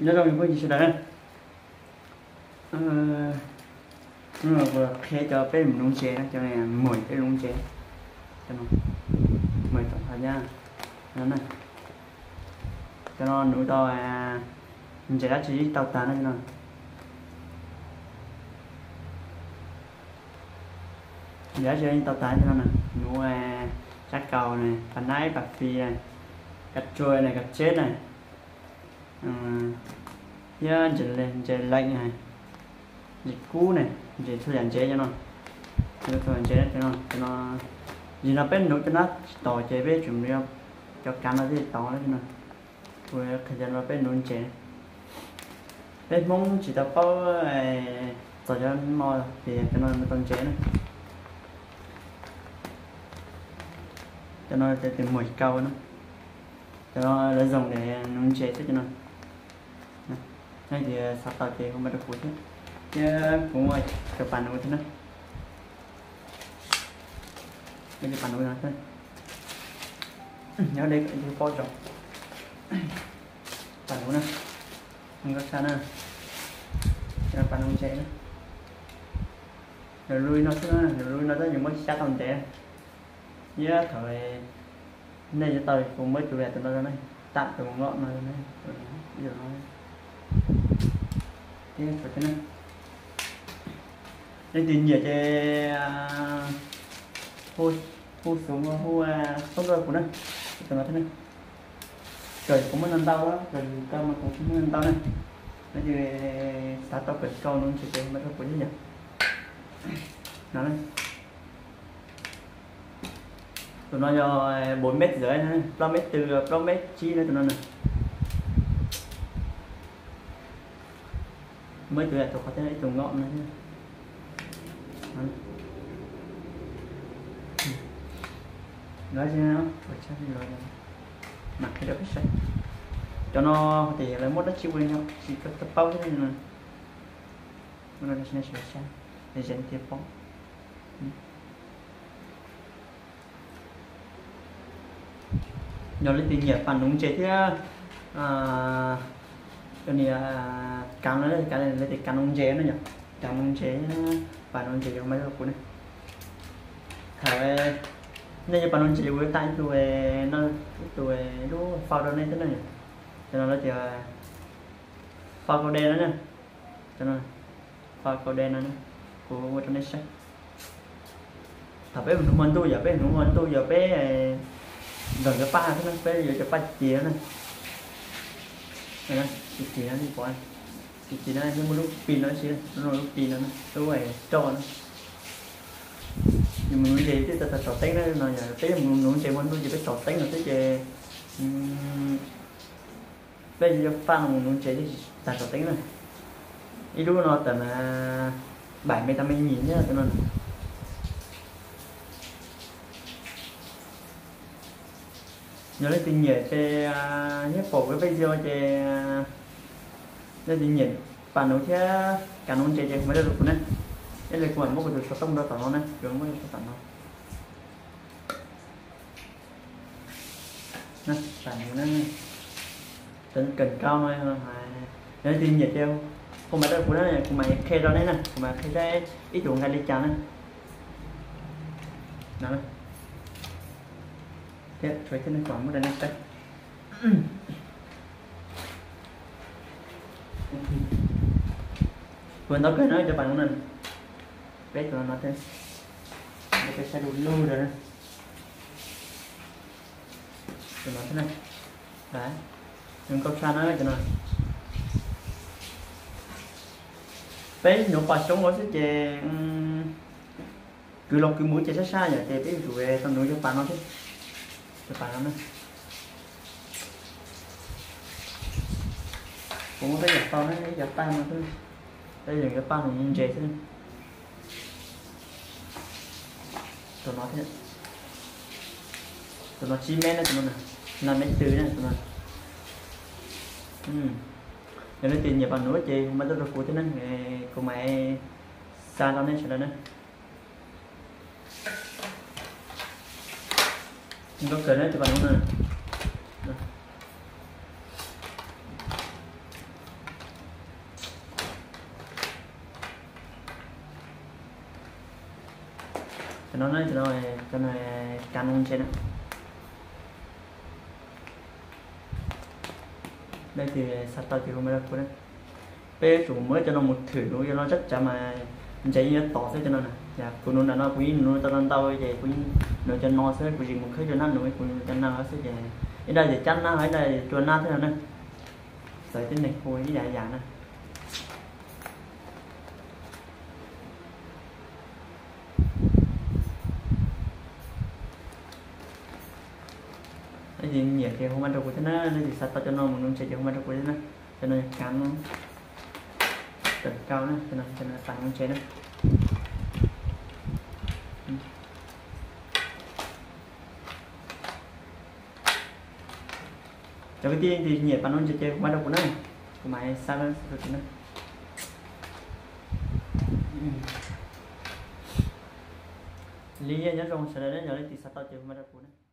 Nyob zoo phooj ywg sawv daws na, hnub no kuv qhia cov peb mus nuv ntses na, cov no mus peb nuv ntses, mus tom qhov nyab no na, cov no nuv tau ntses dab tsi tau tag na cov no. Ntses dab tsi tau tag cov no na, nuv sab kaus na, pas naib pas fis na, kas tsuas na, kas tseb na, thiab ntses lees na, ntses kub na, ntses txhua yam ntses cov no. Txhua yam ntses cov no, cov no, yim no peb nuv cov nab tsis taus ces peb tsum cov kav no thiaj tau na cov no. Kuv qhia cov no peb nuv ntses. Peb Hmoob tsis tau paub txog cov no tias cov no tau ntses na. Cov no tias mus kaus no. Cov no lawv zoo de nuv ntses xwb cov no. Yog tias xav tau ces hu mas rau kuv thiab, thiab kuv muaj cov pas nuv thiab na. Muaj cov pas nuv no thiab. Nyob deb kom ib tug paub zoo. Pas nuv na, nkauj tshaj na, pas nuv ntses na. Lus lus no xwb na, lus lus no tab yus muab xyab tau ntev. Thiab thaum nej yuav tau kuv muab tus tus no rau nej, tam tus ngom no rau nej, thiab nej twg nyiam ces hu xov tooj, hu xov tooj rau kuv na, tus no thiab na. Kawm kuv muaj ntau ntau, kawm kawg mas kuv muaj ntau ntau na. No ces xav tau kawm kau nuv ntses ces mas rau kuv thiab yom. No na, tus no yog bốn mét rưỡi na, plaub meb tw, plaub meb tsib na tus no na. Muaj ib tug tus qhov thiab ib tug ngom no thiab. Mam qhia rau peb saib. Cov no tias lawv muab dab tsi ua li no tsis tau paub thiab no. Ua no rau nej sawv daws saib, ze thiaj paub. Yog leej twg nyiam pas nuv ntses thiab, cov niag kav no, leej twg kav nuv ntses na yom, kav nuv ntses, pas nuv ntses yog mas rau kuv ne. Thaum nej yuav pas nuv ntses kuv yuav tag ib tug, ib tug lub fau rau nej thiab na yom. Cov no lawv tias fau kau de no na. Cov no fau kau de no, kuv ua rau nej saib. Thaum peb mus nuv hmo ntuj yog peb mus nuv hmo ntuj yog peb nrog cov paj thiab na, peb yuav cov paj ci na. Ci ci no nej pom, ci ci no peb muaj lub pi no ib si, lub pi no, lub roj no. Yus mus nuv ntses twb tau tag saum teeb na, no yog peb mus nuv ntses hmo ntuj ces peb saum teeb no xwb ces peb yuav faj no mus nuv ntses thiaj tsis tag saum teeb na. Ib lub no tawm mas bảy mươi, tám mươi nghìn thiab tus no. Yog leej twg nyiam ces, nyiam pom kuv video ces, leej twg nyiam pas nuv thiab kav nuv ntses ces kuv mam li rau kuv na. Ib li kuv mam muab kuv tus xov tooj rau tom no na, kuv muab rau tom no. Pas nuv na, cov kawm kau no, yog leej twg nyiam ces hu mas rau kuv na, kuv mam qhia rau nej na, kuv mam qhia saib ib tug nqa li cas na. Thiab tshuav ib tug nej kom muab rau nej saib. Kuv ntau kawg no cov pas nuv na, peb tus no thiab, peb saib lug lug rau na. Tus no thiab na, nws nkauj tshaj na cov no. Peb nuv pas xyoob ua xwb ces kwv los kwv mus ces sab sab yom, ces peb yuav tsum tau nuv cov pas no thiab. Cov pas no na, kuv muab peb yam tau na, ib cov paj no, peb yam cov paj nuv ntses xwb. Tus no thiab, tus no tsib mev na, tus no na, năm mét tư na tus no. Yog leej twg nyiam pas nuv ces hu mas tuaj rau kuv thiab na, kuv mam xa rau nej sawv daws na. Nkauj kawg na tus pas nuv na. No na, cov no, cov no kav no ntses na. Leej twg xav tau ces hu maj rau kuv na. Peb yuav tsum muab cov no mus thwm nuv, cov no tsab tsav mas ntses yeej yuav tom xwb cov no na. Yog kuv nuv nram no kuv yeej nuv tau ntau ces kuv nuv cov no xwb, kuv tsis mus khawb cov nab nuv, kuv nuv cov no xwb ces ib dag ces cab nab, ib dag ces rua nab thiab no na. Txawm tib neeg hu ib yam yam na. Leej twg nyiam ces hu maj rau kuv thiab na, leej twg xav tau cov no mus nuv ntses ces hu maj rau kuv thiab na. Cov no yog kav no, tawm kau na, cov no, cov no pas nuv ntses na. Cov kwv tij leej twg nyiam pas nuv ntses ces hu maj rau kuv na, kuv mam xa rau kuv na. Li nyob zoo sawv daws na, yog leej twg xav tau ces hu maj rau kuv na.